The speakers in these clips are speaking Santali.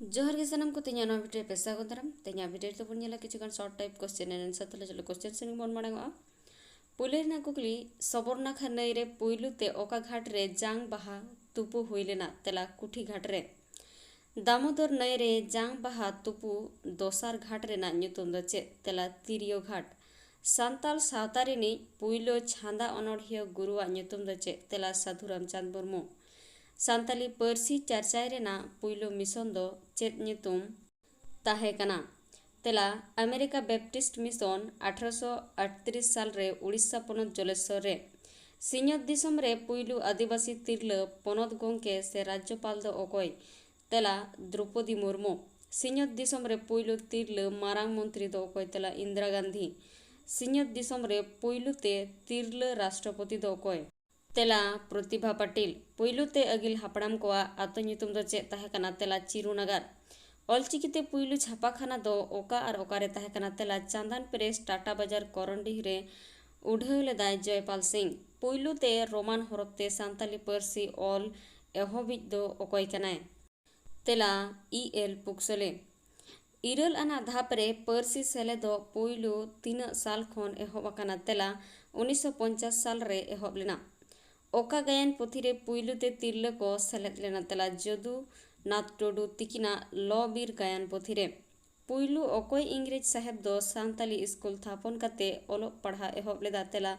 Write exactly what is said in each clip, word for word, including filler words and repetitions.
ᱡᱚᱦᱟᱨ ᱜᱮ ᱥᱟᱱᱟᱢ ᱠᱚ, ᱛᱮᱦᱮᱧᱟᱜ ᱱᱚᱣᱟ ᱵᱷᱤᱰᱤᱭᱳ ᱨᱮ ᱯᱮ ᱥᱟᱹᱜᱩᱱ ᱫᱟᱨᱟᱢ᱾ ᱛᱮᱦᱮᱧᱟᱜ ᱵᱷᱤᱰᱤᱭᱳ ᱨᱮᱫᱚ ᱵᱚᱱ ᱧᱮᱞᱟ ᱠᱤᱪᱷᱩ ᱜᱟᱱ ᱥᱚᱨᱴ ᱴᱟᱭᱤᱯ ᱠᱚᱥᱪᱮᱱ ᱮᱱ ᱟᱱᱥᱟᱨ᱾ ᱛᱟᱦᱞᱮ ᱪᱚᱞᱚ ᱠᱚᱥᱪᱮᱱ ᱥᱮᱱ ᱵᱚᱱ ᱢᱟᱲᱟᱝᱚᱜᱼᱟ᱾ ᱯᱩᱭᱞᱩ ᱨᱮᱱᱟᱜ ᱠᱩᱠᱞᱤ, ᱥᱚᱵᱚᱨᱱᱟᱠᱷᱟ ᱱᱟᱹᱭ ᱨᱮ ᱯᱩᱭᱞᱩ ᱛᱮ ᱚᱠᱟ ᱜᱷᱟᱴ ᱨᱮ ᱡᱟᱝ ᱵᱟᱦᱟ ᱛᱩᱯᱩ ᱦᱩᱭ ᱞᱮᱱᱟ? ᱛᱮᱞᱟ, ᱠᱩᱴᱷᱤ ᱜᱷᱟᱴ ᱨᱮ᱾ ᱫᱟᱢᱳᱫᱚᱨ ᱱᱟᱹᱭ ᱨᱮ ᱡᱟᱝ ᱵᱟᱦᱟ ᱛᱩᱯᱩ ᱫᱚᱥᱟᱨ ᱜᱷᱟᱴ ᱨᱮᱱᱟᱜ ᱧᱩᱛᱩᱢ ᱫᱚ ᱪᱮᱫ? ᱛᱮᱞᱟ, ᱛᱤᱨᱭᱳ ᱜᱷᱟᱴ᱾ ᱥᱟᱱᱛᱟᱞ ᱥᱟᱶᱛᱟ ᱨᱤᱱᱤᱡ ᱯᱩᱭᱞᱩ ᱪᱷᱟᱸᱫᱟ ᱚᱱᱚᱬᱦᱤᱭᱟᱹ ᱜᱩᱨᱩᱣᱟᱜ ᱧᱩᱛᱩᱢ ᱫᱚ ᱪᱮᱫ? ᱛᱮᱞᱟ, ᱥᱟᱹᱫᱷᱩ ᱨᱟᱢᱪᱟᱸᱫᱽ ᱢᱩᱨᱢᱩ᱾ ᱥᱟᱱᱛᱟᱞᱤ ᱯᱟᱹᱨᱥᱤ ᱪᱟᱨᱪᱟᱭ ᱨᱮᱱᱟᱜ ᱯᱩᱭᱞᱩ ᱢᱤᱥᱚᱱ ᱫᱚ ᱪᱮᱫ ᱧᱩᱛᱩᱢ ᱛᱟᱦᱮᱸ ᱠᱟᱱᱟ? ᱛᱮᱞᱟ, ᱟᱢᱮᱨᱤᱠᱟ ᱵᱮᱯᱴᱤᱥᱴ ᱢᱤᱥᱚᱱ, ᱟᱴᱷᱨᱚᱥᱚ ᱟᱴᱛᱨᱤᱥ ᱥᱟᱞ ᱨᱮ ᱩᱲᱤᱥᱥᱟ ᱯᱚᱱᱚᱛ ᱡᱚᱞᱮᱥᱥᱚᱨ ᱨᱮ᱾ ᱥᱤᱧᱚᱛ ᱫᱤᱥᱚᱢ ᱨᱮ ᱯᱩᱭᱞᱩ ᱟᱹᱫᱤᱵᱟᱹᱥᱤ ᱛᱤᱨᱞᱟᱹ ᱯᱚᱱᱚᱛ ᱜᱚᱢᱠᱮ ᱥᱮ ᱨᱟᱡᱽᱡᱚᱯᱟᱞ ᱫᱚ ᱚᱠᱚᱭ? ᱛᱮᱞᱟ, ᱫᱨᱚᱯᱚᱫᱤ ᱢᱩᱨᱢᱩ᱾ ᱥᱤᱧᱚᱛ ᱫᱤᱥᱚᱢ ᱨᱮ ᱯᱩᱭᱞᱩ ᱛᱤᱨᱞᱟᱹ ᱢᱟᱨᱟᱝ ᱢᱚᱱᱛᱨᱤ ᱫᱚ ᱚᱠᱚᱭ? ᱛᱮᱞᱟ, ᱤᱱᱫᱨᱟ ᱜᱟᱱᱫᱷᱤ᱾ ᱥᱤᱧᱚᱛ ᱫᱤᱥᱚᱢ ᱨᱮ ᱯᱩᱭᱞᱩ ᱛᱮ ᱛᱤᱨᱞᱟᱹ ᱨᱟᱥᱴᱨᱚᱯᱚᱛᱤ ᱫᱚ ᱚᱠᱚᱭ? ᱛᱮᱞᱟ, ᱯᱨᱚᱛᱤᱵᱷᱟ ᱯᱟᱴᱤᱞ᱾ ᱯᱩᱭᱞᱩ ᱛᱮ ᱟᱹᱜᱤᱞ ᱦᱟᱯᱲᱟᱢ ᱠᱚᱣᱟᱜ ᱟᱛᱳ ᱧᱩᱛᱩᱢ ᱫᱚ ᱪᱮᱫ ᱛᱟᱦᱮᱸ ᱠᱟᱱᱟ? ᱛᱮᱞᱟ, ᱪᱤᱨᱩᱱᱟᱜᱟᱨ᱾ ᱚᱞᱪᱤᱠᱤ ᱛᱮ ᱯᱩᱭᱞᱩ ᱪᱷᱟᱯᱟᱠᱷᱟᱱᱟ ᱫᱚ ᱚᱠᱟ ᱟᱨ ᱚᱠᱟᱨᱮ ᱛᱟᱦᱮᱸ ᱠᱟᱱᱟ? ᱛᱮᱞᱟ, ᱪᱟᱸᱫᱟᱱ ᱯᱨᱮᱥ, ᱴᱟᱴᱟ ᱵᱟᱡᱟᱨ, ᱠᱚᱨᱚᱱᱰᱤᱦ ᱨᱮ ᱩᱰᱷᱟᱹᱣ ᱞᱮᱫᱟᱭ ᱡᱚᱭᱯᱟᱞ ᱥᱤᱝ᱾ ᱯᱩᱭᱞᱩ ᱛᱮ ᱨᱳᱢᱟᱱ ᱦᱚᱨᱚᱯ ᱛᱮ ᱥᱟᱱᱛᱟᱞᱤ ᱯᱟᱹᱨᱥᱤ ᱚᱞ ᱮᱦᱚᱵᱤᱡ ᱫᱚ ᱚᱠᱚᱭ ᱠᱟᱱᱟᱭ? ᱛᱮᱞᱟ, ᱤ ᱮᱞ ᱯᱩᱠᱥᱚᱞᱮ᱾ ᱤᱨᱟᱹᱞ ᱟᱱᱟᱜ ᱫᱷᱟᱯ ᱨᱮ ᱯᱟᱹᱨᱥᱤ ᱥᱮᱞᱮᱫᱚᱜ ᱯᱩᱭᱞᱩ ᱛᱤᱱᱟᱹᱜ ᱥᱟᱞ ᱠᱷᱚᱱ ᱮᱦᱚᱵ ᱟᱠᱟᱱᱟ? ᱛᱮᱞᱟ, ᱩᱱᱤᱥᱥᱚ ᱯᱚᱧᱪᱟᱥ ᱥᱟᱞ ᱨᱮ ᱮᱦᱚᱵ ᱞᱮᱱᱟ᱾ ᱚᱠᱟ ᱜᱟᱭᱟᱱ ᱯᱩᱛᱷᱤ ᱨᱮ ᱯᱩᱭᱞᱩ ᱛᱮ ᱛᱤᱨᱞᱟᱹ ᱠᱚ ᱥᱮᱞᱮᱫ ᱞᱮᱱᱟ? ᱛᱮᱞᱟ, ᱡᱚᱫᱩᱱᱟᱛᱷ ᱴᱩᱰᱩ ᱛᱤᱠᱤᱱᱟᱜ ᱞᱚ ᱵᱤᱨ ᱜᱟᱭᱟᱱ ᱯᱩᱛᱷᱤ ᱨᱮ᱾ ᱯᱩᱭᱞᱩ ᱚᱠᱚᱭ ᱤᱝᱨᱮᱡᱽ ᱥᱟᱦᱮᱵᱽ ᱫᱚ ᱥᱟᱱᱛᱟᱞᱤ ᱥᱠᱩᱞ ᱛᱷᱟᱯᱚᱱ ᱠᱟᱛᱮ ᱚᱞᱚᱜ ᱯᱟᱲᱦᱟᱣ ᱮᱦᱚᱵ ᱞᱮᱫᱟ? ᱛᱮᱞᱟ,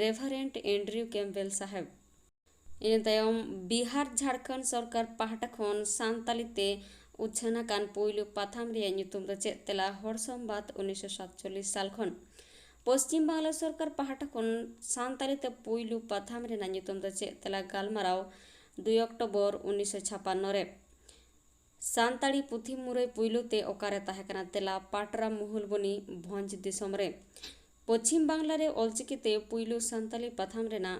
ᱨᱮᱵᱷᱟᱨᱮᱱᱰ ᱮᱱᱰᱨᱤᱭᱩ ᱠᱮᱢᱯᱵᱮᱞ ᱥᱟᱦᱮᱵᱽ᱾ ᱤᱱᱟᱹ ᱛᱟᱭᱚᱢ ᱵᱤᱦᱟᱨ ᱡᱷᱟᱲᱠᱷᱚᱸᱰ ᱥᱚᱨᱠᱟᱨ ᱯᱟᱦᱴᱟ ᱠᱷᱚᱱ ᱥᱟᱱᱛᱟᱞᱤ ᱛᱮ ᱩᱪᱷᱟᱹᱱ ᱟᱠᱟᱱ ᱯᱩᱭᱞᱩ ᱯᱟᱛᱷᱟᱢ ᱨᱮᱭᱟᱜ ᱧᱩᱛᱩᱢ ᱫᱚ ᱪᱮᱫ? ᱛᱮᱞᱟ, ᱦᱚᱲ ᱥᱚᱢᱵᱟᱫ, ᱩᱱᱤᱥᱥᱚ ᱥᱟᱛᱪᱚᱞᱞᱤᱥ ᱥᱟᱞ ᱠᱷᱚᱱ᱾ ᱯᱚᱥᱪᱤᱢ ᱵᱟᱝᱞᱟ ᱥᱚᱨᱠᱟᱨ ᱯᱟᱦᱴᱟ ᱠᱷᱚᱱ ᱥᱟᱱᱛᱟᱞᱤ ᱛᱮ ᱯᱩᱭᱞᱩ ᱯᱟᱛᱷᱟᱢ ᱨᱮᱱᱟᱜ ᱧᱩᱛᱩᱢ ᱫᱚ ᱪᱮᱫ? ᱛᱮᱞᱟ, ᱜᱟᱞᱢᱟᱨᱟᱣ, ᱫᱩᱭ ᱚᱠᱴᱳᱵᱚᱨ ᱩᱱᱤᱥᱥᱚ ᱪᱷᱟᱯᱟᱱᱱᱚ ᱨᱮ᱾ ᱥᱟᱱᱛᱟᱲᱤ ᱯᱩᱛᱷᱤ ᱢᱩᱨᱟᱹᱭ ᱯᱩᱭᱞᱩ ᱛᱮ ᱚᱠᱟᱨᱮ ᱛᱟᱦᱮᱸ ᱠᱟᱱᱟ? ᱛᱮᱞᱟ, ᱯᱟᱴᱨᱟ ᱢᱩᱦᱩᱞᱵᱚᱱᱤ ᱵᱷᱚᱸᱡᱽ ᱫᱤᱥᱚᱢ ᱨᱮ᱾ ᱯᱚᱪᱷᱤᱢ ᱵᱟᱝᱞᱟ ᱨᱮ ᱚᱞᱪᱤᱠᱤ ᱛᱮ ᱯᱩᱭᱞᱩ ᱥᱟᱱᱛᱟᱞᱤ ᱯᱟᱛᱷᱟᱢ ᱨᱮᱱᱟᱜ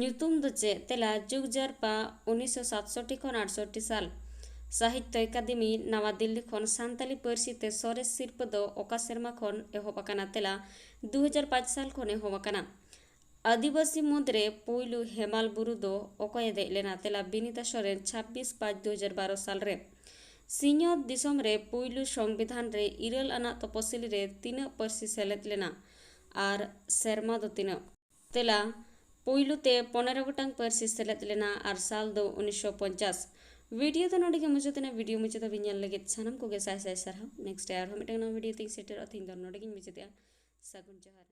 ᱧᱩᱛᱩᱢ ᱫᱚ ᱪᱮᱫ? ᱛᱮᱞᱟ, ᱡᱩᱜᱽ ᱡᱟᱨᱯᱟ, ᱩᱱᱤᱥᱥᱚ ᱥᱟᱛᱥᱚᱴᱴᱤ ᱠᱷᱚᱱ ᱟᱴᱥᱚᱴᱴᱤ ᱥᱟᱞ᱾ ᱥᱟᱦᱤᱛᱭᱚ ᱮᱠᱟᱫᱮᱢᱤ, ᱱᱟᱣᱟ ᱫᱤᱞᱞᱤ ᱠᱷᱚᱱ ᱥᱟᱱᱛᱟᱞᱤ ᱯᱟᱹᱨᱥᱤ ᱛᱮ ᱥᱚᱨᱮᱥ ᱥᱤᱨᱯᱟᱹ ᱫᱚ ᱚᱠᱟ ᱥᱮᱨᱢᱟ ᱠᱷᱚᱱ ᱮᱦᱚᱵ ᱟᱠᱟᱱᱟ? ᱛᱮᱞᱟ, ᱫᱩ ᱦᱟᱡᱟᱨ ᱯᱟᱸᱪ ᱥᱟᱞ ᱠᱷᱚᱱ ᱮᱦᱚᱵ ᱟᱠᱟᱱᱟ᱾ ᱟᱹᱫᱤᱵᱟᱹᱥᱤ ᱢᱩᱫᱽᱨᱮ ᱯᱩᱭᱞᱩ ᱦᱮᱢᱟᱞ ᱵᱩᱨᱩ ᱫᱚ ᱚᱠᱚᱭᱮ ᱫᱮᱡ ᱞᱮᱱᱟ? ᱛᱮᱞᱟ, ᱵᱤᱱᱤᱛᱟ ᱥᱚᱨᱮᱱ, ᱪᱷᱟᱵᱵᱤᱥ ᱯᱟᱸᱪ ᱫᱩ ᱦᱟᱡᱟᱨ ᱵᱟᱨᱚ ᱥᱟᱞ ᱨᱮ᱾ ᱥᱤᱧᱚᱛ ᱫᱤᱥᱚᱢ ᱨᱮ ᱯᱩᱭᱞᱩ ᱥᱚᱝᱵᱤᱫᱷᱟᱱ ᱨᱮ ᱤᱨᱟᱹᱞ ᱟᱱᱟᱜ ᱛᱚᱯᱚᱥᱤᱞᱤ ᱨᱮ ᱛᱤᱱᱟᱹᱜ ᱯᱟᱹᱨᱥᱤ ᱥᱮᱞᱮᱫ ᱞᱮᱱᱟ ᱟᱨ ᱥᱮᱨᱢᱟ ᱫᱚ ᱛᱤᱱᱟᱹᱜ? ᱛᱮᱞᱟ, ᱯᱩᱭᱞᱩ ᱛᱮ ᱯᱚᱱᱮᱨᱚ ᱜᱚᱴᱟᱝ ᱯᱟᱹᱨᱥᱤ ᱥᱮᱞᱮᱫ ᱞᱮᱱᱟ ᱟᱨ ᱥᱟᱞ ᱫᱚ ᱩᱱᱤᱥᱥᱚ ᱯᱚᱧᱪᱟᱥ᱾ ᱵᱷᱤᱰᱤᱭᱳ ᱫᱚ ᱱᱚᱰᱮ ᱜᱮ ᱢᱩᱪᱟᱹᱫ ᱮᱱᱟ᱾ ᱵᱷᱤᱰᱤᱭᱳ ᱢᱩᱪᱟᱹᱫ ᱦᱟᱹᱵᱤᱡ ᱧᱮᱞ ᱞᱟᱹᱜᱤᱫ ᱥᱟᱱᱟᱢ ᱠᱚᱜᱮ ᱥᱟᱭ ᱥᱟᱭ ᱥᱟᱨᱦᱟᱣ᱾ ᱱᱮᱠᱥᱴ ᱨᱮ ᱟᱨᱦᱚᱸ ᱢᱤᱫᱴᱟᱝ ᱱᱟᱣᱟ ᱵᱷᱤᱰᱤᱭᱳ ᱛᱤᱧ ᱥᱮᱴᱮᱨᱚᱜᱼᱟ᱾ ᱛᱤᱦᱤᱧ ᱫᱚ ᱱᱚᱰᱮ ᱜᱤᱧ ᱢᱩᱪᱟᱹᱫᱮᱜᱼᱟ᱾ ᱥᱟᱹᱜᱩᱱ ᱡᱚᱦᱟᱨ᱾